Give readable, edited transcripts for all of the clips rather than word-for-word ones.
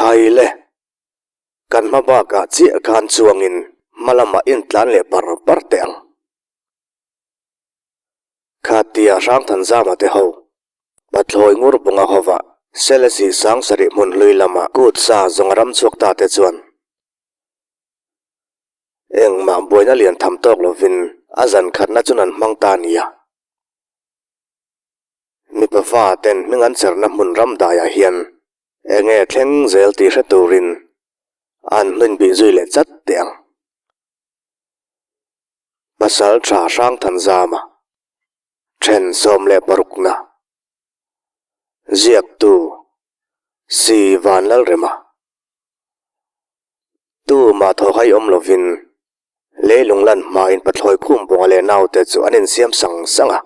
Khai le! Kan hma bakah chiah khan chuangin hma lamah intlan leh par par teh ang. Khatia Hrangthanzama te ho, Pathlawi ngur bunga hova Selesih Sangsarih hmun hlui lama kut sa zawng a ram chhuak ta te chuan engmah buaina lian tham tawk lovin a zan khatna chu nan hmang ta nia. Mipa fa ten hming an cherna hmun ram daiah hian enge thleng zel tih hre turin an hmin bih zui leh chat teh ang. Pasal tha Hrangthanzama then 16na Ziaktu Si Vanlalrema Tumah thawhai awm lovin leilung lan hmain pathlawi Khumbawnga leh naute chu an insiam sang sang a.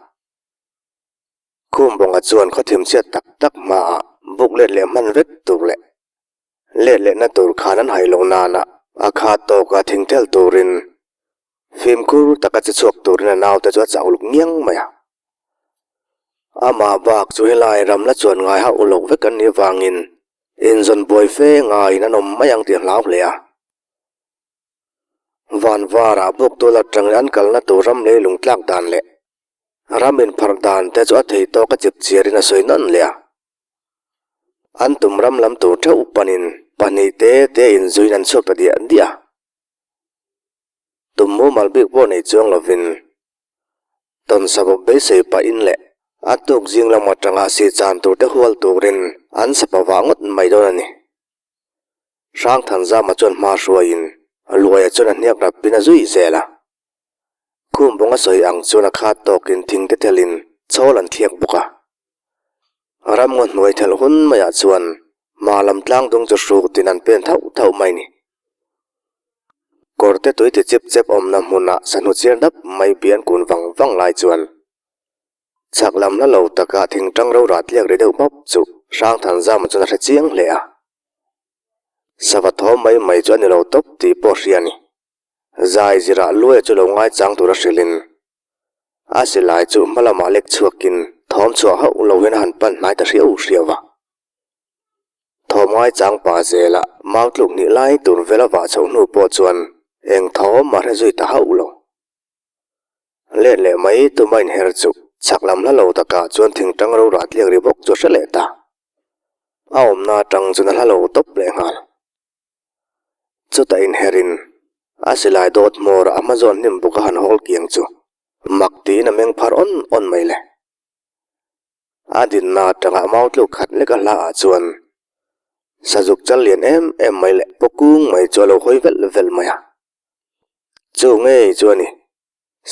Khumbawnga chuan khawthim chhiat tak tak hmaah buk let leh hman vek tur leh let lehna tur khan an hai lo nana a kha tawka thingthel turin fimkhur taka che chhuak turin a naute chu a chauh luk ngiang mai a. Amah bak chu helai ram la chuan ngai hauh lo vek an nih vangin inzawn buai fe ngaiin an awm mai ang tih a hlau hle a. Van varah buk tual atangin an kalna tur ram leilung tlak dan leh ram inpharh dan te chu a thei tawk a chip chiarin a sawi nawn leh a. An tum ram lam tur theuh panin pahnih te te inzuiin an chhuak ta diah diah a. Tum mumal bik pawh nei chuang lovin tawn sabawp beisei pahin leh a tuk zing lam atanga sih chan tur te hual turin an sapa vah ngawt mai dawn a ni. Hrangthanzama chuan hma hruaiin Luaia chuan a hniak rapin a zui zel a. Khum bawng a sawi ang chuan a khat tawkin thing te thelin chawl an thliak bawk a. Ramngaw hnuai thelh hun maiah chuan hma lam tlang dung chu hruk tin an pen thauh thauh mai ni. Kawr te tui ti chip chep awmna hmunah sahnu chiar dap mai bian kun vang vang lai chuan chhak lam hla lo takah thingtang rora tliak ri deuh bawp chu Hrangthanzama chuan a hre chiang hle a. Sava thawm mai mai chu a ni lo tawp tih pawh hria a ni. Zai zirah Luaia chu lo ngaichang tura hrilhin a silai chu hma lamah lek chhuakin thawm chhuah hauh lo hian a han pan hnai ta hriau hriau a. Thawm ngaichang pa zela mau tluk hnih lai tur vel a vah chhoh hnu pawh chuan eng thawm a hre zui ta hauh lo. Let leh mai tuma inher chu chhak lam hla lo takah chuan thingtang rora tliak ri bawk chu a hre leh ta. A awmna atang chuan a hla lo tawp leh nghal. Chutah inherin a silai dawt hmawr a hma zawn hnim buk a han hawl kiang chu mak tiin a meng phar awn awn mai le. A dinna atanga mau tluk khat lek a hla ah chuan sazuk chal lian em em mai leh paw kung mai chu a lo hawi velh velh mai a. Chu ngei chu a ni.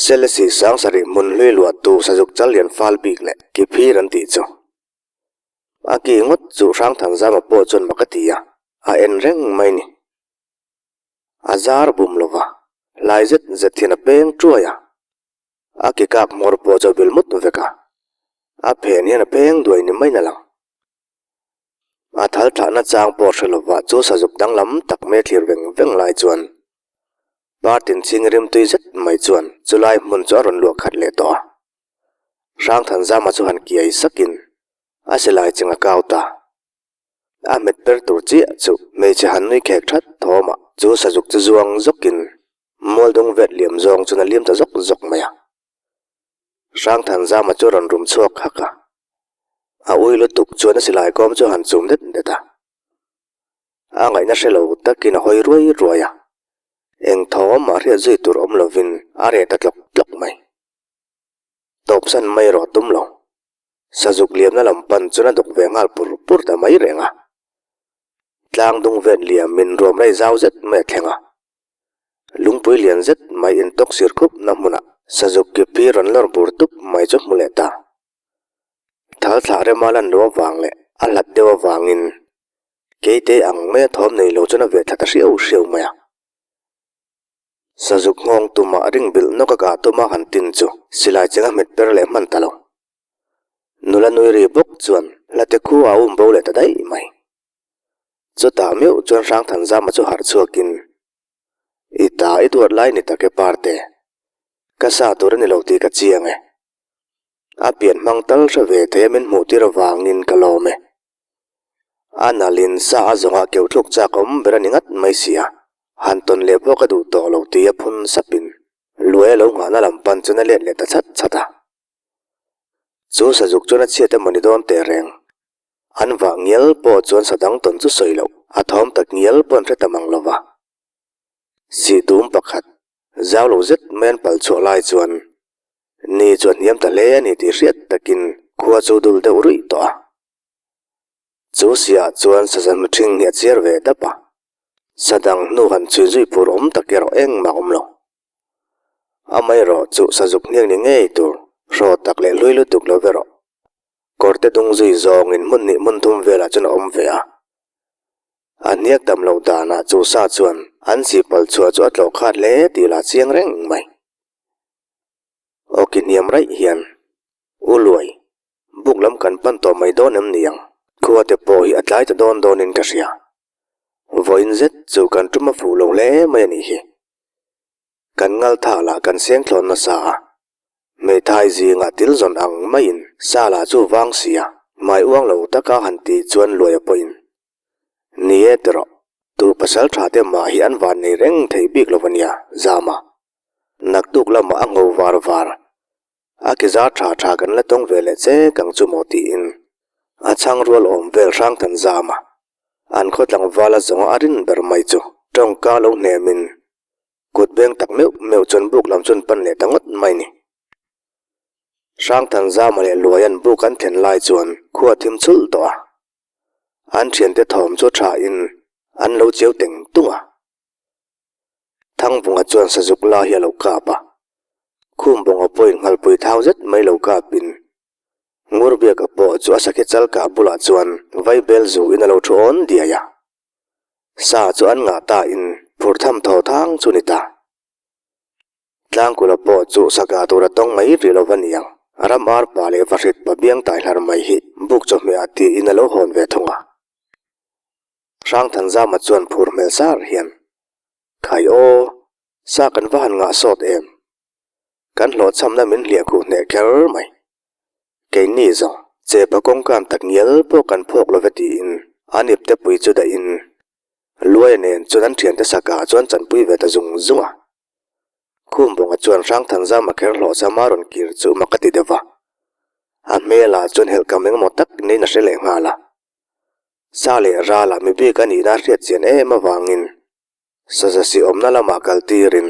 Selesih Sangsarih hmun hlui luahtu sazuk chal lian fal bik leh ki phir an tih chu. A ki ngawt chu Hrangthanzama pawh chuan mak a ti a, a en reng mai ni. A zar bum lo va, hlai zet zet hian a peng tuai a. A ki kak hmawr pawh chu a vil mut vek a, a phen hian a peng duai ni maiin a lang. A thal thlahna chang pawh hre lova chu sazuk danglam tak mai a thlir veng veng lai chuan Partin chhing rimtui zet mai chuan chulai hmun chu a rawn luah khat leh tawh a. Hrangthanzama chu han kiai sakin a silai cheng a kau ta. A hmet per tur chiah chu hmeichhe han nui khek that thawmah chu sazuk chu zuang zawkin mualdung vet liam zawng chuan a liam ta zawk zawk mai a. Hrangthanzama chu rawn rum chhuak hak a, a ui lutuk chuan a silai kawm chu a han chum det det a. A ngaihna hre lo takin a hawi ruai ruai a, eng thawm mah hriat zui tur awm lovin a reh ta tlawk tlawk mai. Tawpsan mai erawh a tum lo. Sazuk liamna lam pan chuan a dawk ve nghal pur pur ta mai reng a. Tlang dung vet liamin ruam rei zau zet mai a thleng a. Lungpui lian zet mai intawk sir khup na hmunah sazuk ki pi rawn lawr bur tup mai chu hmu leh ta. Thal thlah rema lan loh avang leh a hlat deuh avangin keite ang maia thawm nei lo chuan a ve thla ta hriau hriau mai a. Sazuk nghawng tumah ring bilh nawk a kah tuma han tin chu silai cheng a hmet per leh hman ta lo. Nula nui ri bawk chuan hlate khu a um bo leh ta daih mai. Chutah meuh chuan Hrangthanzama chu harh chhuakin, I ta i duat lai ni tak e Parte, ka sa tur a ni lo tih ka chiang e. A pian hmang tal hre ve thei a min hmuh tir avangin ka lawm e. A nalin sa a zawngah keuh thluk chak awm ber a ni ngat mai sia, han tawn leh pawh ka duh tawh lo tih a phun sapin Luai a lo nghahna lam pan chuan a let leh ta chhat chhat a. Chu sazuk chuan a chhiat emaw ni dawn teh reng. An vah ngial pawh chuan sa dang tawn chu sawi loh, a thawm tak ngial pawh an hre ta mang lo va. Sih dum pakhat, zau lo zet mai an pal chhuah lai chuan ni chu a hniam ta hle a ni tih hriat takin khua chu dul deuh ruih tawh a. Chu siah chuan saza hnu ṭhing hi a chiar ve dap a, sa dang hnu han chhui zui phur awm tak erawh engmah a awm lo. Amaherawh chu sazuk hniak ni ngei tur hraw tak leh hlui lutuk lo ve rawh. Kawrte dung zui zawngin hmun hnih hmun thum velah chuan a awm ve a. A hniak dam loh danah chu sa chuan an sipal chhuah chu a tlawh khat hle tih lah chiang reng mai. Awki hniam raih hian U Luai, buk lam kan pan tawh mai dawn em ni ang? Khua te pawh hi a tlai ta dawn dawnin ka hria. Vawiin zet chu kan tum a fuh lo hle mai a nih hi. Kan ngal thah lah kan seng thlawn nasa a, hmeithai zingah til zawn ang maiin sa lah chu vang si a, hmai uang lo taka han tih chuan Luaia pawhin, Ni e tirawh, tu pasal tha te mah hi an van nei reng thei bik lo a nia, Zama. Naktuk lamah a ngho var var, a ke zar tha tha kan la tawng ve leh che kang chu maw tiin a chhang rual awm vel hrang than Zama. An khaw tlangval a zawnga a rin ber mai chu tawngka lo hnemin Kut beng tak meuh meuh chuan buk lam chuan pan leh ta ngawt mai ni. Hrangthanzama leh Luaian buk an thlen lai chuan khua thim chhulh tawh a. An thiante thawm chu tha in an lo chiau teng tung a. Thangvunga chuan sazuk la hi a lo kap a. Khumbawnga pawhin nghalpui thau zet mai lo kap in Ngurbiaka pawh chu a sakhi chal kah bulah chuan vaibel zu in a lo thu awn diai a. Sa chu an ngah ta in phur tham tho thang chu ni ta. Tlangkula pawh chu saka tur a tawng mai rih lo va niang. Ram ar pa leh vahrit pa biang tai hlar mai hi buk chawhmeh ah tiin a lo hawn ve thung a. Hrangthanzama chuan phur hmel sar hian, Khai aw, sa kan va han ngah sawt em? Kan hlawhchhamna min hliah khuh hneh kher mai. Keini zawng, chepa kawngkan tak ngial pawh kan phawk lo ve tiin an ipte pui chu dahin Luaia nen chuan an thiante saka chuan chanpui ve ta zung zung a. Khumbawnga chuan Hrangthanzama kher hlawhchhama rawn kir chu mak a ti deuh va. A hmelah chuan helhkam engemaw tak niin a hre leh nghal a. Sa leh ralah mi bik a nihna a hriat chian em avangin saza si awmna lamah kal tirin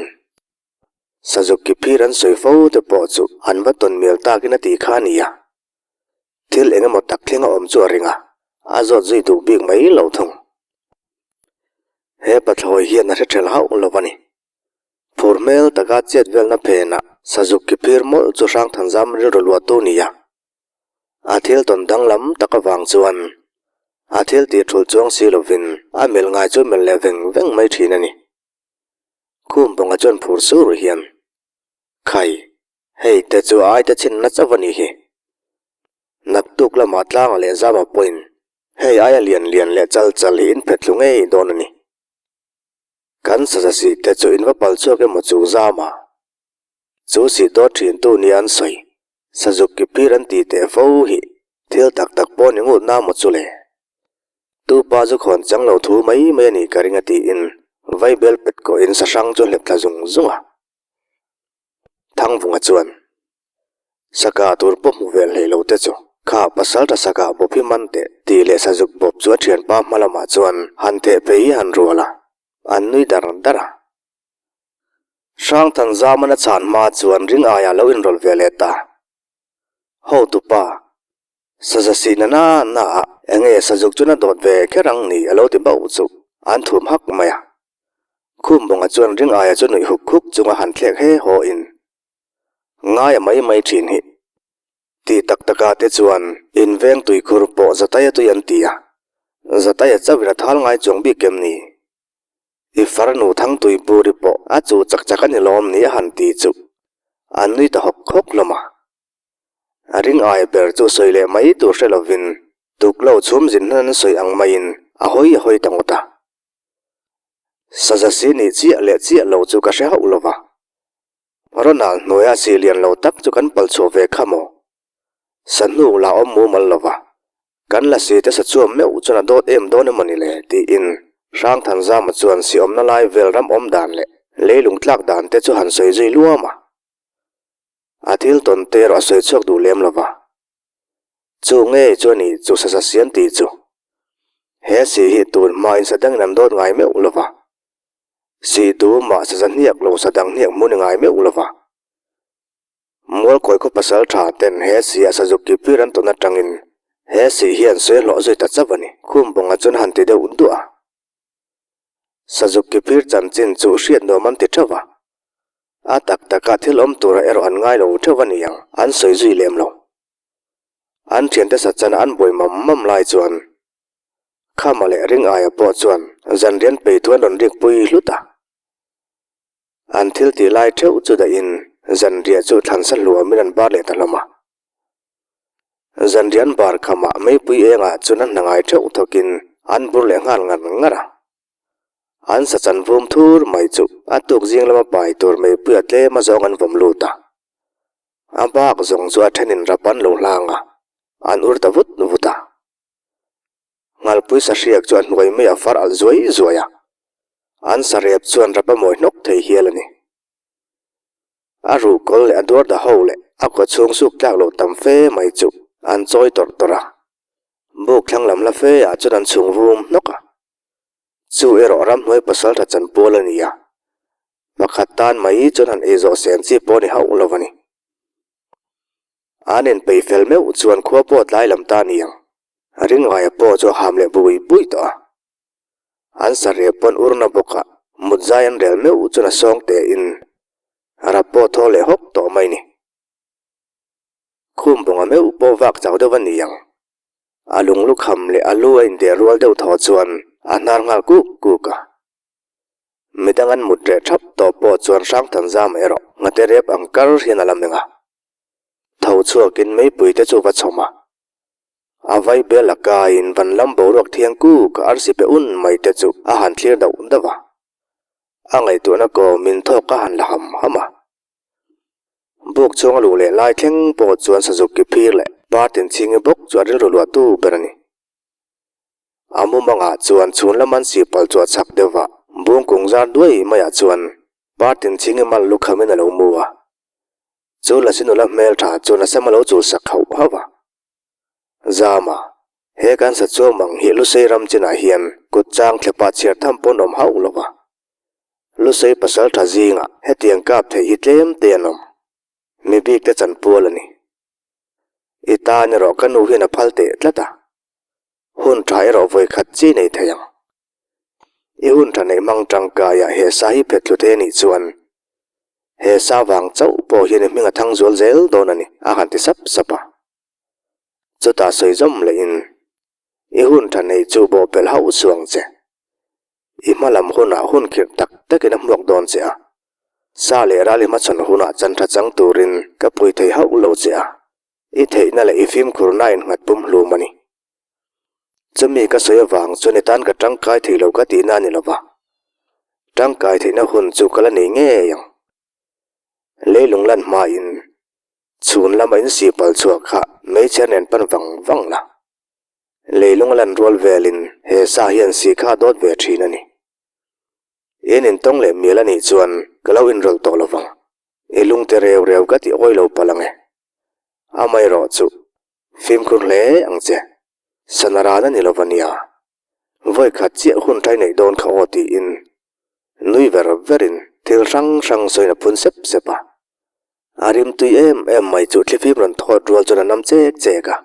Sazuk ki phir an sawi fo te pawh chu an va tawn mial takin a ti kha a nia. Thil eng emaw tak thleng a awm chu a ring a, a zawt zui duh bik mai lo thung. He pathlawi hian a hre ṭhel hauh lo a ni. Phur hmel taka chet velna phenah Sazuk ki phir mawlh chu Hrangthanzam rilru luahtu nia. A thil tawn danglam tak avang chuan a thil tih ṭhulh chuang si lovin a melh ngai chu melh leh veng veng mai ṭhin a ni. Khumbawnga chuan phur sur hian, Khai, hei te chu ai te chhinna chauh a nih hi. Naktuk lamah tlanga leh zama pawhin hei aia lian lian leh chal chal hi in phet thlu ngei dawn a ni. Kan saza sih te chu in va pal chhuak emaw chu zama. Chu sih dawt thintu nia an sawi, sazuk ki phir an tih teh fo hi thil tak tak pawh ni ngut na maw chu le. Tu pa chu khawn chang lo thu mai mai a nih ka ring a tiin vaibel pet kawhin sahrang chu hlep thla zung zung a. Thangvunga chuan, Saka tur pawh hmu vel hlei lo te chu kha pasal tha saka bawp hi man teh tih leh sazuk bawp chu a thianpa hma lamah chuan han theh phei hi han rual a, an nui dar dar a. Hrangthanzamana chhan hma chuan ring aia lo inrawlh ve leh ta. Hotupa, Saza si na na na ah enge sazuk chuan a dawt ve kher ang ni a lo ti bauh chu an thum hak mai a. Khumbawnga chuan ring aia chu nuih huk huk chunga han thlek he haw in ngai a mai mai thin hi. Ti tak taka te chuan in veng tuikhur pawh Zataia tui an ti a, Zataia chauhin a thal ngai chuang bik em ni? I farnu Thangtui buri pawh a chu chak chak a ni lawm ni a han ti chu an nui ta hawk hawk hlawm a. A ring ai ber chu sawi leh mai tur hre lovin tuklo chhum zin hnan an sawi ang maiin a hawi a hawi ta ngawt a. Saza si nih chiah leh chiah lo chu ka hre hauh lo va. Ronald hnuaia si lian lo tak chu kan pal chhuah ve kha maw? Sa hnuk la awm mumal lo va. Kan lasi te sa chuam meuh chuan a dawt em dawn emaw ni le? tiin Hrangthanzama chuan si awmna lai vel ram awm dan leh leilung tlak dan te chu han sawi zui luam a. A thil tawn te erawh a sawi chhuak duh lem lo va. Chu ngei chu a ni chu sasa siam tih chu. He si hi tun hmain sa dangin an dawt ngai meuh lo va. Si tu mah saza hniak lo sa dang hniak hmu ni ngai meuh lo va. Mualkawi khaw pasal tha ten he si a sazuk ki pir an tawn atangin he si hian sawi hlawh zui ta chauh a ni. Khumbawnga chuan han ti deuh duah a. Sazuk ki phir chanchin chu hriat nuam an ti theuh a. A tak takah thil awm tura erawh an ngai lo theuh a ni ang, an sawi zui lem lo. An thiante sa chana an buai mam mam lai chuan Khama leh Ringaia pawh chuan zanrian pei thu an rawn rik pui hlut a. An thil tih lai theuh chu dahin zanriah chu thlansa hluamin an bar leh ta hlawm a. Zanrian bar khamah meipui engah chuan a hna ngai theuh thawkin an bur leh nghal ngar ngar a. An sa chan vum thur mai chu a tuk zing lama pai tur meipui a tlem a zawng an vawm lut a. A bak zawng chu a thenin rap an lo hlang a, an ur ta vut vut a. Nghalpui sahriak chu a hnuai mai a far alh zuai zuai a, an sarep chuan rap a mawi hnawk thei hial a ni. A ruhkawl leh a duar da ho leh a kaw chhung suk tlak lo tam fe mai chu an chawi tawrh tawrh a, buk thlang lam hla fe ah chuan an chhung vum hnawk a. Chu erawh ramhnuai pasaltha chanpual a ni a, pakhat tan mai chuan han ei zawh sen chi pawh a ni hauh lo a ni. An inpeih fel meuh chuan khua pawh tlai lam ta a ni ang, ringaia pawh chu a ham leh bui bui tawh a. An sarep pawn urna bawkah mut zai an rel meuh chuan a sawng tein rap pawh thaw leh hawk tawh mai ni. Khum bunga meuh pawh vak chau deuh a ni ang. A lung lukham leh a lu a indeh rual deuh thaw chuan a hnar nghal kuk kuk a. Midang an mut reh thap tawh pawh chuan Hrangthanzama erawh ngate rep ang kar hian a la meng a. Tho chhuakin meipui te chu va chhawm a. A vai bel a kaiin van lam boruak thiang kuk a arsi pe un mai te chu a han thlir dauh dauh a. A ngaihtuahna kawmin thawk a han la ham ham a. Buk chhung a luh leh lai thleng pawh chuan sazuk ki phir leh partin chhingi bawk chu a rilru luahtu ber a ni. A mumangah chuan chhun lam an sipal chu a chak deuh va, bungkung zar duai maiah chuan partin chhingi mal lukhamin a lo mu a. Chu lasi nula hmeltha chuan a sam a lo chul sak hauh hauh a. Zama, he kan sa chuang ang hi Lusei ram chinah hian kut chang thlepa chhiar tham pawn awm hauh lo va. Lusei pasal tha zingah hetiang kap theih hi tlem te an awm. Mi bik te chan pual a ni. I tan erawh ka nu hian a phal teh tlat a. Hun tha erawh vawi khat chi nei thei ang. I hun tha neih hmang tangkaiah he sa hi phet thlu thei a nih chuan he sa vang chauh pawh hian i hming a thang zual zel dawn a ni a han ti sap sap a. Chutah sawi zawm lehin, I hun tha neih chu bawhpelh hauh suang che. I hma lam hunah hun khirh tak takin a hmuak dawn che a. Sa leh ral i hmachhawn hunah chan tha chang turin ka pui thei hauh lo che a. I theihna leh i fimkhurna a innghat pum hlum a ni. Chumi ka sawi avang chuan i tan ka tangkai thei lo ka tihna a ni lo va. Tangkai theihna hun chu ka la nei ngei ang. Leilung lan hmain Chhun lama in sipal chhuak kha meichher nen pan vang vang la. Leilung a lan rual velin he sa hian si kha a dawt ve thin a ni. In intawng leh mial a nih chuan ka lo inrawlh tawh lo vang. I lungte reu reu ka ti awi lo palh ang e. Amaherawh chu fimkhur hle ang che. Sana ran a ni lo va nia. Vawi khat chiah hun tlai neih dawn kha aw tiin nui ver verin thil hrang hrang sawiin a phun sep sep a. A rimtui em em mai chu thlifim rawn thawt rual chuan a nam chek chek a.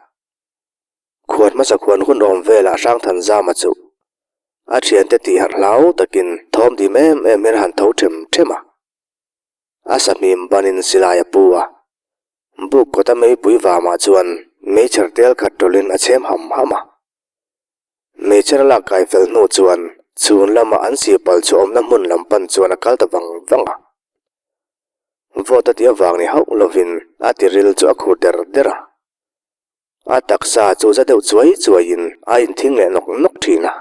Khuan hmasa khuan hun awm velah Hrangthanzama chu a thiante tih harh hlau takin thawm dim em em hian a han tho them them a. A sahmim banin silai a pu a. Buk kawta meipui vamah chuan meichher tel khat tawlhin a chhem ham ham a. Meichher a lak kai fel hnu chuan chhun lama an sipal chu awmna hmun lam pan chuan a kal ta vang vang a. Vawt a tih avang ni hauh lovin a tiril chu a khur der der a. A taksa chu za deuh chuai chuaiin a inthing leh nawk nawk thin a.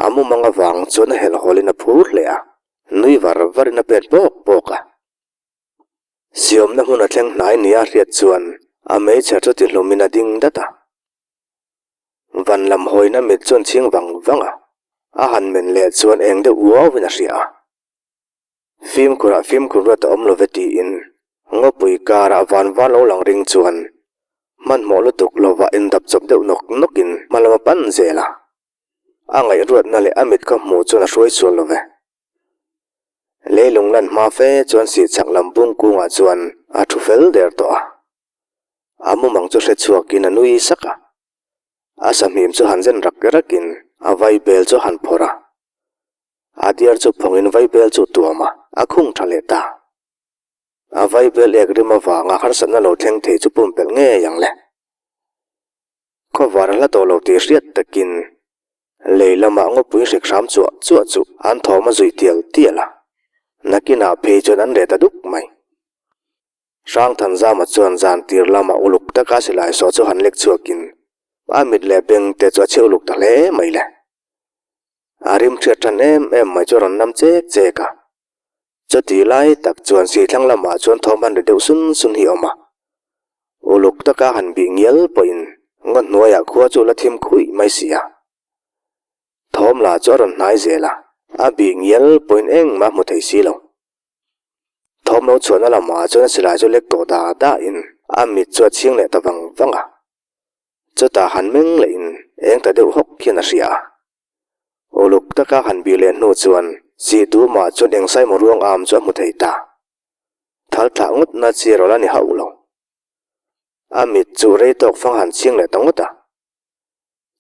A mumang avang chuan a helhawlin a phur hle a, nui var varin a pet pawk pawk a. Siamna hmun a thleng hnai nia hriat chuan a meichher chu tihlumin a ding dat a. Van lam hawina mit chuan chhing vang vang a, a han men leh chuan eng deuh uauin a hria a. Fimkhurah fimkhur ruat a awm lo ve tiin ngawpui karah van var lo lang ring chuan hmanhmawh lutuk lovah indap chawp deuh nawk nawkin hma lam a pan zel a. A ngaihruatna leh a mit khaw hmuh chuan a hruai sual lo ve. Leilung lan hma fe chuan sihchak lam bung kungah chuan a thu fel der tawh a. A mumang chu hre chhuakin a nui sak a. A sahmim chu han zen rak rakin a vaibel chu a han phawrh a. A diar chu phawngin vaibel chu tuam a, a khung tha leh ta. A vaibel ek rim avanga harsatna lo thleng thei chu pumpelh ngei ang le. Khawvar a hla tawh lo tih hriat takin lei lamah ngawpui hrik hram chuah chuah chu an thawm a zuih tial tial a, nakinah phei chuan an reh ta duk mai. Hrangthanzama chuan zan tir lamah uluk taka silai sawh chu han lek chhuakin a mit leh beng te chu a chhe uluk ta hle mai le. A rim hriat tan em em mai chu a rawn nam chek chek a. Chuti lai tak chuan sihthlang lamah chuan thawm han ri deuh sun sun hi a awm a. Uluk taka han bih ngial pawhin ngaw hnuaiah khua chu la thim khuih mai si a. Thawm lah chu a rawn hnai zel a, a bih ngial pawhin engmah hmu thei si lo. Thawm lo chhuahna lamah chuan a silai chu lek tawh da dahin a mit chu a chhing leh ta vang vang a. Chutah han meng lehin eng ta deuh hawk hian a hria a. Uluk taka han bih leh hnu chuan sih dumah chuan eng Saimo ruang am chu a hmu thei ta. Thal thlah ngawtna chi rawlh a ni hauh lo. A mit chu rei tawk fang han chhing leh ta ngawt a.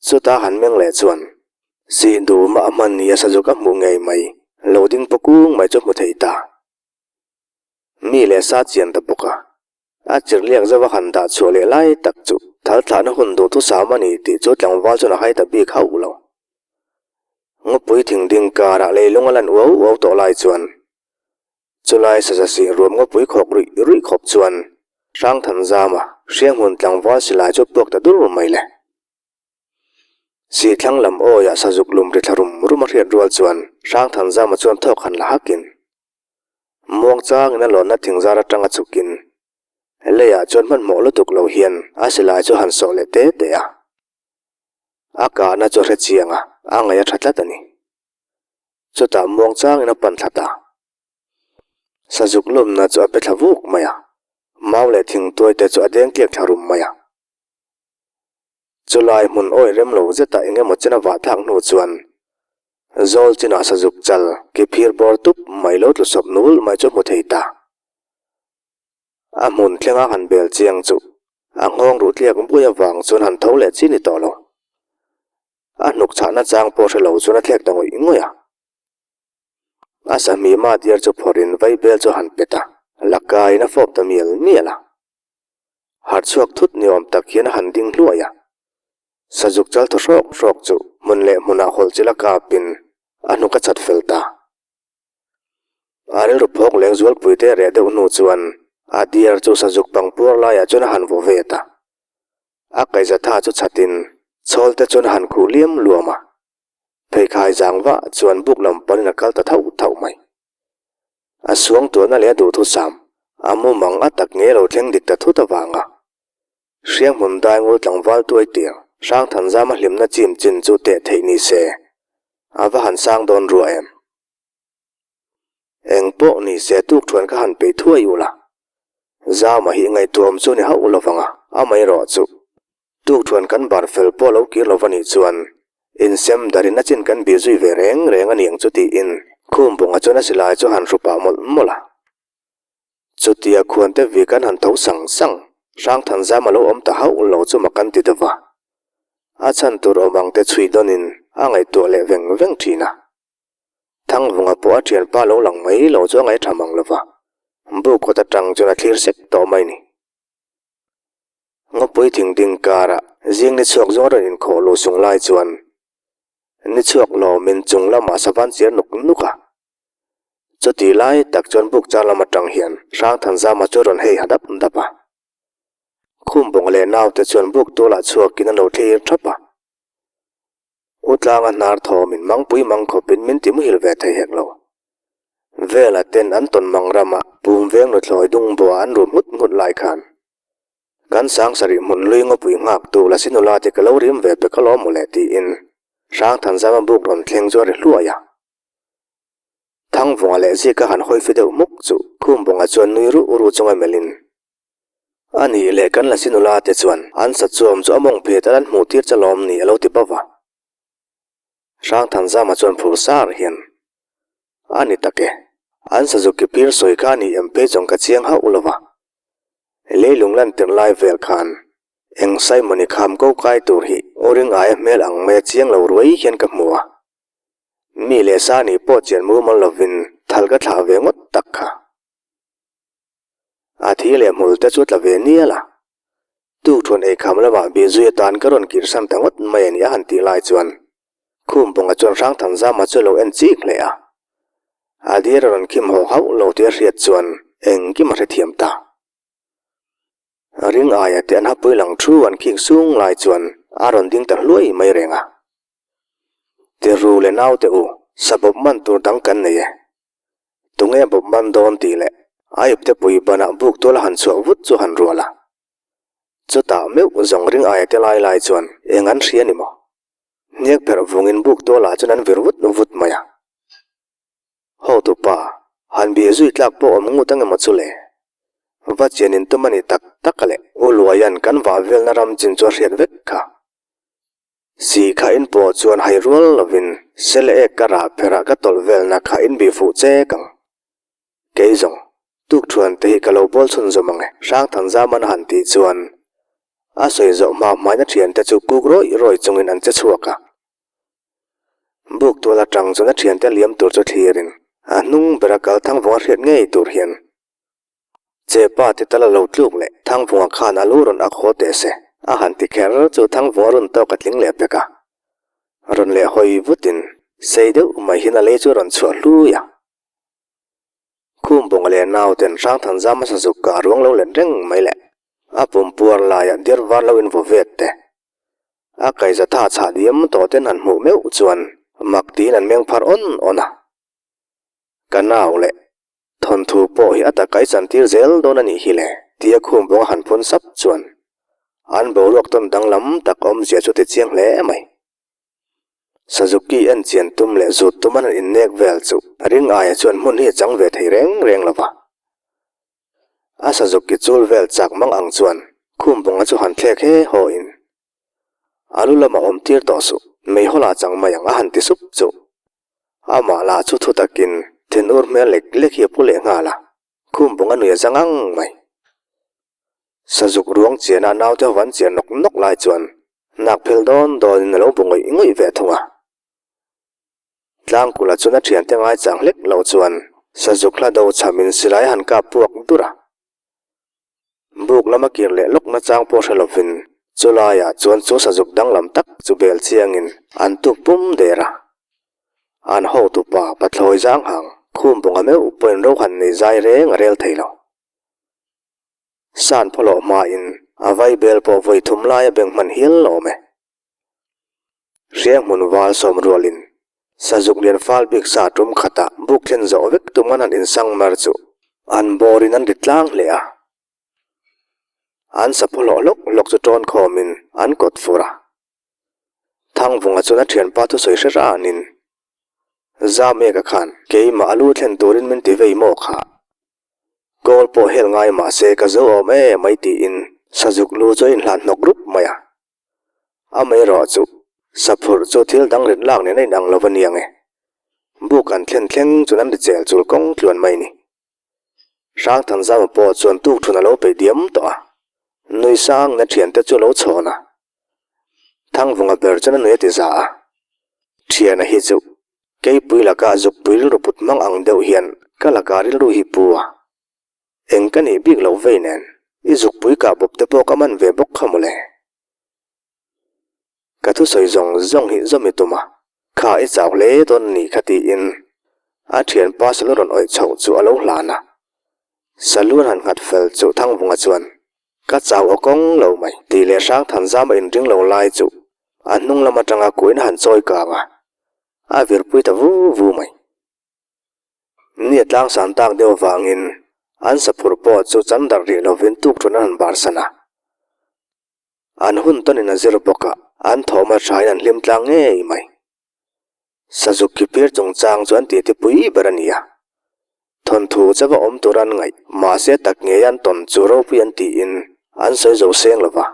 Chutah han meng leh chuan sih dumah a hman ni a sazuk a hmuh ngei mai lo ding paw kung mai chu a hmu thei ta. Mi leh sa chian ta bawk a. A chirhliak zauh a han dah chhuah leh lai tak chu thal thlahna hun duhthusam a ni tih chu tlangval chuan a hai ta bik hauh lo. Ngawpui thing ding karah leilung a lan uau uau tawh lai chuan chulai saza sih ruam ngawpui khawk ruih ruih khawp chuan Hrangthanzama hrianghmun tlangval silai chu puak ta dur mai le. Sihthlang lam awiah sazuk lum ri thla rum rum a hriat rual chuan Hrangthanzama chuan thawk han la hakin Muang changin a lawnna thingzar atanga chhukin leiah chuan hmanhmawh lutuk lo hian a silai chu han sawh leh te te a. A kahna chu a hre chiang a, a ngaih a tha tlat a ni. Chutah muang changin a pan thla ta. Sazuk lumna chu a pe thla vuk mai a, mau leh thingtuai te chu a deng tliak thla rum mai a. Chulai hmun awi rem lo zetah eng emaw chen a vah thlak hnu chuan Zawl chinah sazuk chal ki phir bawr tup mai lo tlu sawp nul mai chu hmu thei ta. A hmun thlenga han bel chiang chu a nghawng ruh tliak bui avang chuan han tho leh chi ni tawh lo. A hnuk chhahna chang pawh hre lo chuan a thlek ta ngawih ngawih a. A sahmima diar chu phawrhin vaibel chu a han pet a, lakaiin a fawp ta mial mial a. Harh chhuak thut ni awm tak hian a han ding hluai a. Sazuk chal thaw hrawk hrawk chu hmun leh hmunah hawlh chil a kapin a hnuk a chat fel ta. A rilru phawk leng zualpui te reh deuh hnu chuan a diar chu sazuk pangpuar laiah chuan a han vaw ve ta. A kaihzatha chu chhatin chhawl te chuan a han khuh liam luam a. Pheikhai zang vah chuan buk lam panin a kal ta thauh thauh mai. A suangtuahna leh a duhthusam, a mumang a tak nge lo thleng dik ta thut avanga Hrianghmun daingul tlangval tuai tir Hrangthanzama hlimna chim chin chu teh theih ni se, a va han sang dawn rua em? Eng pawh ni se tukthuan ka han peih thuai u la. Zama hi ngaihtuahawm chu ni hauh lovang a, amaherawh chu Tukthuan kan bar fel pawh lo kir lo va nih chuan insem darin a chin kan bih zui ve reng reng a niang chu tiin Khumpunga chuan a silai chu han hru pah mawlh mawlh a. Chutia khuante vi kan han tho sang sang, Hrangthanzam a lo awm ta hauh lo chu mak an ti deuh va. A chhan tur awm ang te chhui dawnin a ngaihtuah leh veng veng thin a. Thangvunga pawh a thianpa lo lang mai lo chu a ngaihṭha mang lo va, buk kawt atang chuan a thlir sek tawh mai ni. Ngawpui thing ding karah zing ni chhuak zawng rawn inkhawh luh sung lai chuan ni chhuak lawmin chung lamah savan chiar nuk nuk a. Chuti lai tak chuan buk char lam atang hian Hrangthanzama chu rawn hei ha dap dap a. Khumbawng leh naute chuan buk tualah chhuakin an lo thlir thap a. U tlanga hnar thawmin mangpui mang khawpin min ti muhil ve thei hek lo. Vela ten an tawn mang ramah pum veng nuthlawi dung buah an ru nghut nghut lai khan. Kan Sangsarih hmun lui ngawpui nghaktu Lasi nula te ka lo rim ve pek alawm mawle tiin Hrangthanzama buk rawn thleng chu a ri hluai a. Thangvunga leh Zika han hawi fi deuh hmuk chu Khumbawnga chuan nui ruh ruh chunga melhin, A nih leh kan Lasi nula te chuan an sa chuam chu a mawng phet a lan hmuh tir chalawm ni a lo ti bauh a. Hrangthanzama chuan phur sar hian, A ni tak e, an sazuk ki phir sawi kha a ni em phei chuan ka chiang hauh lo va. Leilung lan tirh lai vel khan eng Simon-i kham ko kai tur hi u ring aia hmel ang maia chiang lo ruai hian ka hmu a. Mi leh sa nih pawh chian mumal lovin thal ka thlah ve ngawt tak kha. A thi leh hmul te chu tla ve nial a. Tukṭhuan eikham lamah bihzui atan ka rawn kirsan ta ngawt mai a ni a han tih lai chuan Khumbawnga chuan Hrangthanzama chu a lo en chik hle a. A dir a rawn khim haw hauh lo tih a hriat chuan engkim a hrethiam ta. Ring aia te an hapui lang thu an khik sung lai chuan a rawn ding ta hluai mai reng a. Tiru leh naute u, sabawp man tur dang kan nei e. Tunge bawp man dawn tih leh a ipte pui banah buk tual a han chhuah vut chu han rual a. Chutah meuh zawng ring aia te lai lai chuan eng an hria ni maw? Hniak pherh vungin buk tualah chuan an vir vut vut mai a. Hotupa, han bih zui tlak pawh awm ngut ang emaw chu le? Va chian in tum a ni tak tak a le. U Luaia'n kan vah velna ram chin chu a hriat vek kha. Si kha in pawh chuan hai rual lovin sele ek ka rah pherah ka tawlh velna kha in bih fuh chek ang. Kei zawng, tukṭhuan te hi ka lo bawl chhun zawm ang e, Hrangthanzaman a han tih chuan a sawi zawh hma hmaina ṭhiante chu kuk rawih rawih chungin an che chhuak a. Buk tual aṭang chuan a ṭhiante liam tur chu thlirin a hnung bera kal Thangvunga hriat ngei tur hian Chepa ti tal a lo tluk leh Thangvunga khan a lu rawn ak haw teh se a han ti kher chu Thangvunga run tawk a tling leh pek a. Rawn leh hawi vutin sei deuh mai hian a lei chu a rawn chhuah hlui a. Khumbawnga leh nauten Hrangthanzama sazuk kah ruang lo let reng mai leh a pumpuar laiah dir var lo invaw vet te a kaihza tha chhah diam tawh ten han hmuh meuh chuan mak tiin an meng phar awn awn a. Ka nau leh thawnthu pawh hi a taka i chantir zel dawn a nih hi le tia Khumbawnga han phun sap chuan an boruak tawn danglam tak awmzia chu ti chiang hle mai. Suzuki en chian tum leh zut tum an han innek vel chu ring aia chuan hmun hi a chang ve thei reng reng lo va. A Suzuki chul vel chak mang ang chuan Khumbawnga chu han thlek he haw in a lu lamah awm tir tawh suh, meihawla chang mai ang a han ti sup chu. Amah lah chu thu takin thinur hmel lek lek hi a pu leh nghal a, Khumbawnga nui a zang ang mai. Sazuk ruang chiana naute ho an chian nawk nawk lai chuan hnak phel dawn dawnin a lo bu ngawih ngawih ve thung a. Tlangkula chuan a thiante ngaichang hlek lo chuan Sazuk hla do chhamin silai a han kap puak dur a. Buk lama kir leh lawk nachang pawh hre lovin chu laiah chuan chu Sazuk danglam tak chu bel chiangin an tuk pum der a. An hotupa pathlawi zang hang Khumbawnga meuh pawhin ro han nei zai reng a rel thei lo. San phawlawh hmain a vaibel pawh vawi thum lai a beng hman hial awm e. Hrianghmun val sawm rualin Sazuk lian fal bik sa tum khatah buk thlen zawh vek tum an han insang mar chu an bawrin an ri tlang hle a. An sa phawlawh hlawk hlawk chu tawn khawmin an kawt fur a. Thangvunga chuan a thianpa thusawi hre ranin, Zameka khan keimah a lu thlen turin min ti vei maw kha? Kawl pawh hel ngai mah se ka zo awm e mai tiin Sazuk lu chu a inhlan hnawk rup mai a. Amaherawh chu Saphurh chu thil dang rit lak nen a inang lo va niang e. Buk an thlen thleng chuan an ri chel chul kawng tluan mai ni. Hrangthanzama pawh chuan tukṭhun a lo peih diam tawh a. Nui sangin a ṭhiante chu a lo chhawn a. Thangvunga ber chuan a nui a ti za a. Ṭhiana hi chu Keipui laka zukpui rilru put hmang ang deuh hian ka laka rilru hi pu a. Eng ka nih bik loh vei nen i zukpui kah bawp te pawh ka man ve bawk kha mawle. Ka thusawi zawng zawng hi zawm i tum a, kha i chau hle dawn a nih kha tiin a thianpa salu rawn awih chhoh chu a lo hlan a. Salu an han nghat fel chu Thangvunga chuan Ka chau aw kawng lo mai tih leh Hrangthanzama inring lo lai chu a hnung lam atanga kuin a han chawi kang a. A virpui ta vu vu mai. Ni a tlangsan tak deuh avangin an saphur pawh chu chan darh rih lovin tukṭhuan an han barsan a. An hun tawnin a zir bawk a, an thawm a thain an hlim tlang ngei mai. Sazuk kipir chungchang chu an titi pui ber a ni a. Thawnthu che va awm tur an ngaih, mahse tak ngei an tawn chu ropui an tiin an sawi zo seng lo va.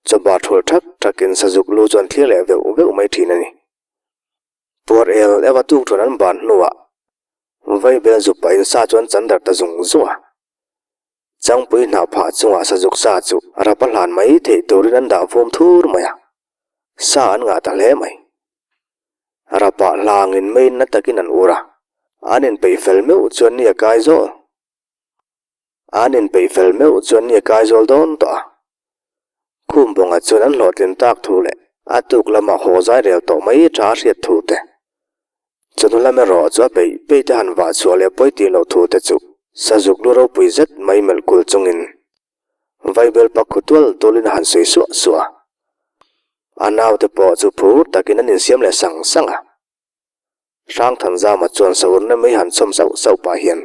Chawba thul thak thakin sazuk lu chu an thlir leh veuh veuh mai thin a ni. Puar el eva tuk thuan an ban hnuah Vaibel zuk pahin sa chu an chan darh ta zung zung a. Changpui hnah phah chungah sazuk sa chu rap a hlan mai theih turin an dah vum thur mai a, sa an ngah ta hle mai. Rapah hlangin meiin na takin an ur a, an inpeih fel meuh chuan ni a kai zawl. An inpeih fel meuh chuan ni a kai zawl dawn tawh a. Khumbawnga chuan an hlawhtlin tak thu leh a tuk lamah haw zai rel tawh mai tha a hriat thu te. Chawhnu lam erawh chu a peih peih te han vah chhuah leh pawi tih loh thu te chu sazuk lu ropui zet mai melh kul chungin Vaibel pak khu tual tualin a han sawi suah suah a. A naute pawh chu phur takin an insiam leh sang sang a. Hrangthanzama chuan saurna mai han chhawm sauh sauh pah hian,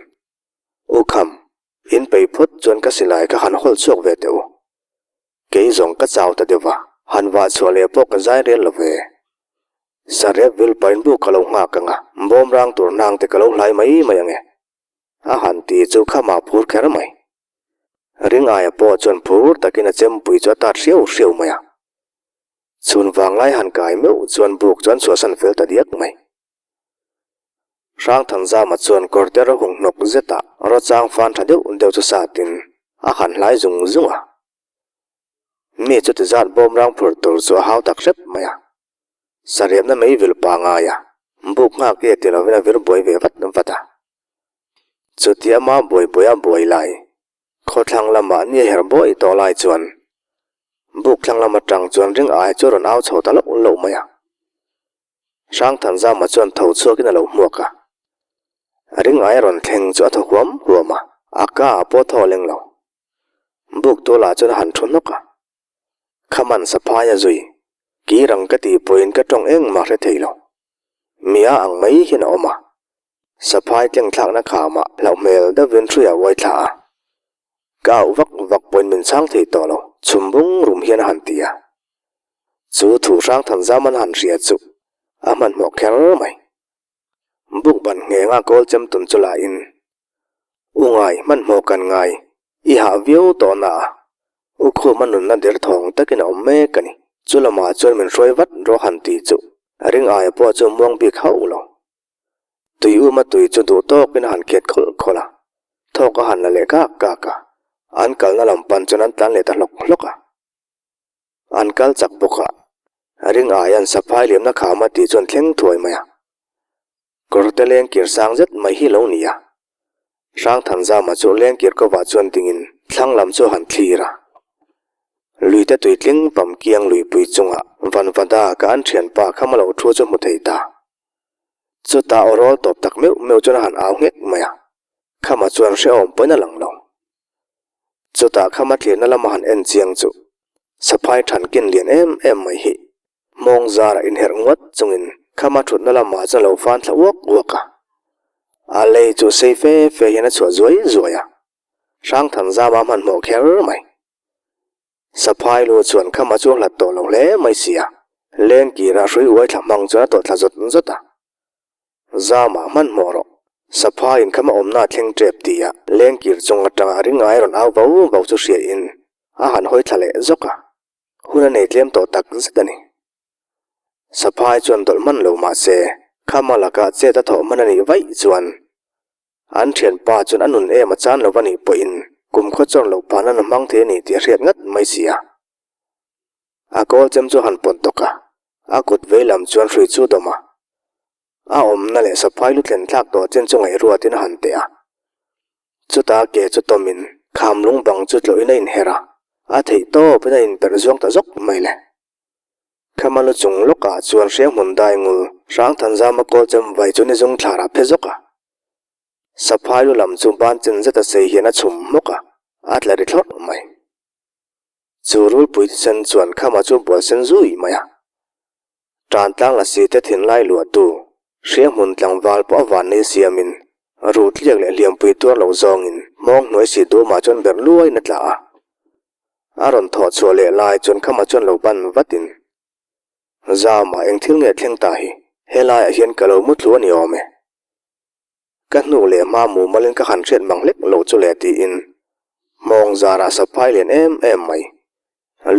U Kham, in peih phawt chuan ka silai ka han hawl chhuak ve teh u. Kei zawng ka chau ta deuh va, han vah chhuah leh pawh ka zai rel lo ve. Sarep vil pain buk ka lo nghak ang a, bawm rang tur hnang te ka lo hlai mai mai ang e. A han ti chu khamah phur kher mai. Ring aia pawh chuan phur takin a chempui chu a tat hriau hriau mai a. Chhun vanglai han kai meuh chuan buk chuan chhuahsan fel ta diak mai. Hrangthanzama chuan kawrte rawhung hnawk zetah rawchang fan tha deuh deuh chu satin a han hlai zung zung a. Mi chuti zat bawm rang phur tur chu a hau tak hrep mai a. Sariatna mei vil pangai a, buk nghak e ti lovin a vir buai ve vat vat a. Chutia ma buai buai a buai lai, khawthlang lamah ni a her buai tawh lai chuan buk thlang lam atang chuan ring ai chu a rawn au chho ta loh loh mai a. Hrangthanzama chuan tho chhuakin a lo hmuak a. Ring ai a rawn thleng chu a thaw huam huam a, a ka ah pawh a thaw leng lo. Buk tualah chuan a han thu hnawk a. Khaman saphai a zui, Ki rang ka tih pawhin ka tawng engmah hre thei lo. Mia ang mai hian a awm a. Saphai tlengthlakna khamah hlauh hmel deuhin hrui a uai thla a. Ka auh vak vak pawhin min chhang thei tawh lo, chhum bung rum hian a han ti a. Chu thu hrang than zam an han hria chu a hmanhmawh kher mai. Buk ban nghenga kawl chem tun chu lahin, U ngai, hmanhmawh kan ngai, i hah viau tawh na a, U Khuma nunna der thawng takin a awm mek a ni. Chu lamah chuan min hruai vat rawh han ti chu ring aia pawh chu muang bik hauh lo. Tui uma tui chu duh tawkin a han khet khawlh khawlh a, thawk a han la leh kak kak a, an kalna lam pan chuan an tlan leh ta hlawk hlawk a. An kal chak bawk a, ring aian saphai liamna kham a tih chuan thleng thuai mai a. Kawrte lengkir sang zet mai hi lo ni a. Hrangthanzama chu lengkir kovah chuan dingin thlang lam chu a han thlir a. Luite tui tling pam kiang luipui chungah Vanvada ka an thianpa kham a lo thu chu hmu thei ta. Chutah aw rawl tawp tak meuh meuh chuan a han au nghek mai a, khama chuan hrehawm pawhin a lang lo. Chutah khama tlirna lama han en chiang chu saphai than kin lian em em mai hi mawng zara inherh nguat chungin khama thutna lamah chuan a lo fan thla uak uak a. A lei chu sei fe fe hian a chhuah zuai zuai a, Hrangthanzama a hmanhmawh kher mai. Saphai lu chuan khama chu a hlat tawh lo hle mai si a, lengkira hrui uai thla hmang chuan a tawh thla zawt zawt a. Zama hmanhmawh rawh, Saphaiin khama awmna a thleng tep tia lengkir chung atanga a ring ngai rawn au vau vau chu hriain a han hawi thla leh zawk a, hun a nei tlem tawh tak zet a ni. Saphai chuan dawlh hman lo mah se, khama lakah chet a thawh hman a nih vaih chuan An thianpa chuan a nun em a chan lo va nih pawhin kum khaw chawr loh pahna na hmang thei a ni tih a hriat ngat mai si a. A kawl chem chu a han pawt dawk a, a kut vei lam chuan hrui chu dawm a. A awmna leh saphai lu thlen thlak tawh chen chu ngaihruatin a han teh a. Chutah ke chu tawmin kham lung bang chu tlawhin a inher a, a theih tawpin a inperh zuang ta zawk mai le. Khama lu chung lawkah chuan hrianghmun dai ngul Hrangthanzama kawl chem vai chu ni zung thlarah phe zawk a. Saphai lu lam chu ban chin zeta sei hian a chhum hmawk a, a tla ri thlawrh mai. Chu rulpui thisen chuan khama chu bual sen zui mai a. Tan tlang la si te thinlai luahtu, hrianghmun tlangval pawh a van nei siamin, ruhtliak leh hliampui tuar lo zawngin hmawng hnuai si dumah chuan ber luaiin a tla a. A rawn thawh chhuah leh lai chuan Khama chuan lo ban vatin, Zama, eng thil nge thleng ta hi? Helaiah hian ka lo muthlu a ni awm e. Ka hnu leh hma mumalin ka han hriat mang hlek lo chu le tiin hmawng zarah saphai lian em em mai,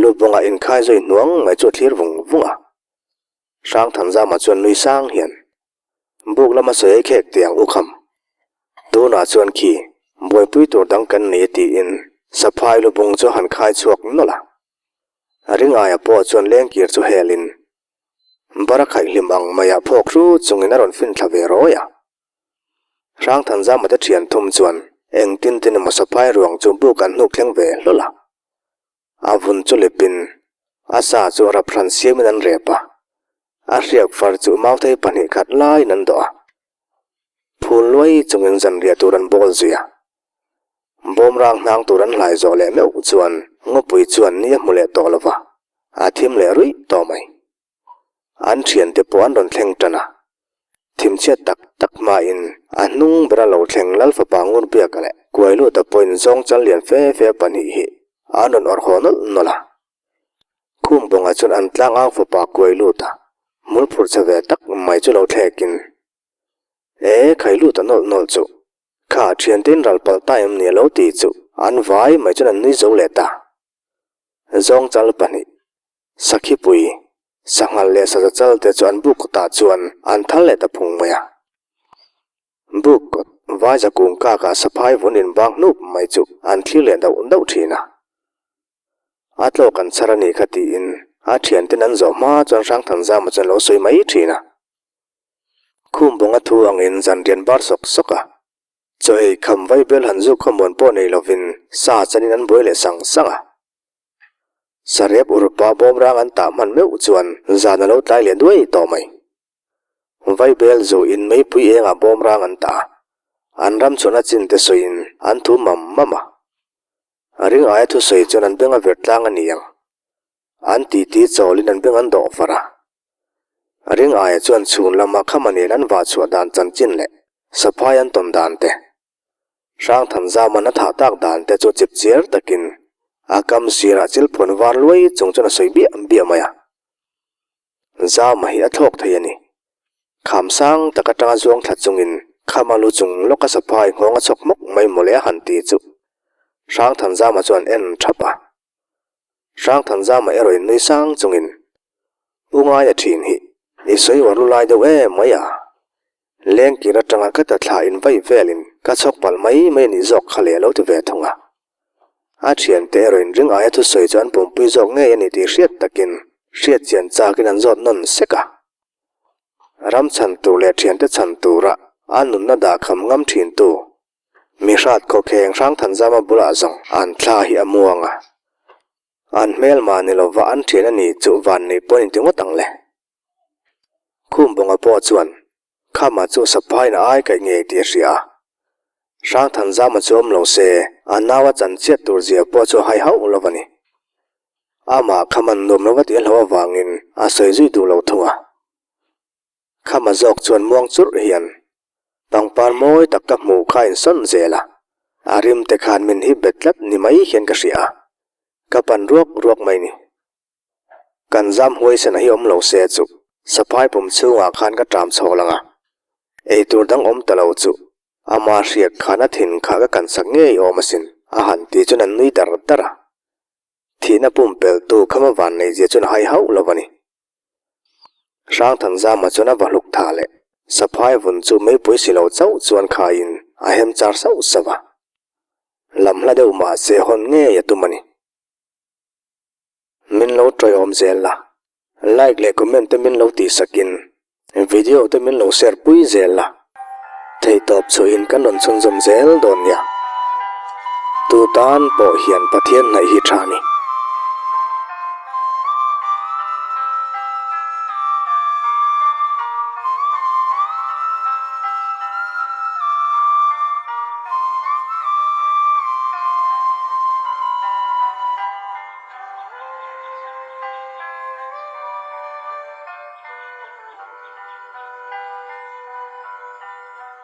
lubawngah inkhai zui hnuang mai chu a thlir vung vung a. Hrangthanzama chuan nui sang hian buk lama sawi ei khek teh ang u kham. Tunah chuan khi buaipui tur dang kan nei tiin saphai lubung chu a han khai chhuak nawlh a. Ringaia pawh chuan lengkir chu helin Bara khaih hlim ang maiah phawk hru chungin a rawn fin thla ve rawi a. Hrangthanzama te thian thum chuan engtin tin emaw saphai ruang chu buk an hnuk thleng ve hlawl a. A vun chu lepin a sa chu rap hran siamin an rep a, a hriak far chu mauthei pahnih khat laiin an dawh a. Phul luai chungin zanriah tur an bawl zui a. Bawmrang hnang tur an hlai zawh leh meuh chuan ngawpui chuan ni a hmu leh tawh lo va, a thim leh ruih tawh mai. An thiante pawh an rawn thleng tan a, thimchhiat tak tak hmain a hnung bera lo thleng Lal fapa Ngurbiaka leh Kuailuta pawhin zawng chal lian fe fe pahnih hi an rawn awrh haw nawlh nawlh a. Khumbawnga chuan an tlang au fapa Kuailuta hmul phurh chhe ve tak mai chu lo thlekin, E, Khailuta nawlh nawlh chu kha thiante in ral palh ta em ni a lo ti chu an vai mai chuan an nui zo leh ta. Zawng chal pahnih, Sakhipui, Sanghal leh Saza chal te chu an buk kawtah chuan an thal leh ta phung mai a. Buk kawt Vaiza kung kakah saphai vun inbang hnup mai chu an thlir leh dauh dauh thin a. A tlawk an chhar a nih kha tiin a thianten an zawh hma chuan Hrangthanzama chuan lo sawi mai thin a. Khumbawnga thu angin zanrian bar sawk sawk a. Chaw ei kham vaibel han zuk khawmuan pawh nei lovin sa chanin an buai leh sang sang a. Sarep urpa bawmrang an tah hman meuh chuan zan a lo tlai leh duai tawh mai. Vaibel zuin meipui engah bawmrang an tah a, an ram chhuahna chin te sawiin an thu mam mam a. A ring aia thusawi chuan an beng a vir tlang a ni ang. An titi chawlin an beng an dawh far a. A ring aia chuan chhun lama khama nen an vah chhuah dan chanchin leh saphai an tawn dan te, Hrangthanzaman a thah tak dan te chu chip chiar takin a kam sirah chilphuan var luai chung chuan a sawi biah biah mai a. Zama hi a thlawk thei a ni. Kham sang tak atanga zuang thla chungin khama lu chung lawka saphai nghawng a chhawk hmawk mai mawle a han ti chu Hrangthanzama chuan en thap a. Hrangthanzama erawh in nui sang chungin, U ngaia thin hi i sawi uar lu lai deuh em mai a. Lengkir atanga ka ta thla in vaih velin ka chhawk palh mai mai a nih zawk kha le a lo ti ve thung a. A thiante erawh in ring aia thusawi chu an pumpui zawk ngei a ni tih hriat takin hriat chian chakin an zawt nawn sek a. Ram chhan tur leh thiante chhan tura a nunna dah kham ngam thintu Mi hrat khawkheng Hrangthanzama bulah zawng an thla hi a muang a, an hmelma ni lova an thian a ni chu van nei pawhin inti ngawt ang le. Khumbawnga pawh chuan Khama chu saphaiin a ai kaih ngei tih a hria a, Hrangthanzama chu awm lo se a nau a chan chiat tur zia pawh chu a hai hauh lo a ni. Amah Khaman nuam lova tih a hlauh avangin a sawi zui duh lo thung a. Khama zawk chuan muang churh hian pangpar mawi tak ka hmuh kha insawn zel a, a rim te khan min hip bet tlat ni mai hian ka hria a, ka pan ruak ruak mai ni. Kan zam huaisen a hi awm lo se chu saphai pum chhungah khan ka ṭam chho lang a, eitur dang awm ta lo chu ama hriak khan a thin kha ka kansak ngei awm asin a han ti chuan an nui dar dar a. Thihna pumpeltu khama vanneihzia chuan a hai hauh lo a ni. Hrangthanzama chuan a va hluk tha leh saphai vun chu meipui si lo chauh chuan khaiin a hem char sauh sauh a. Lam hla deuh mahse hawn ngei a tum a ni. Min lo tawiawm zel la, like leh comment te min lo tihsakin video te min lo share pui zel la. Theihtawp chhuahin kan rawn chhunzawm zel dawn nia. Tu tan pawh hian Pathian hnaih hi tha a ni.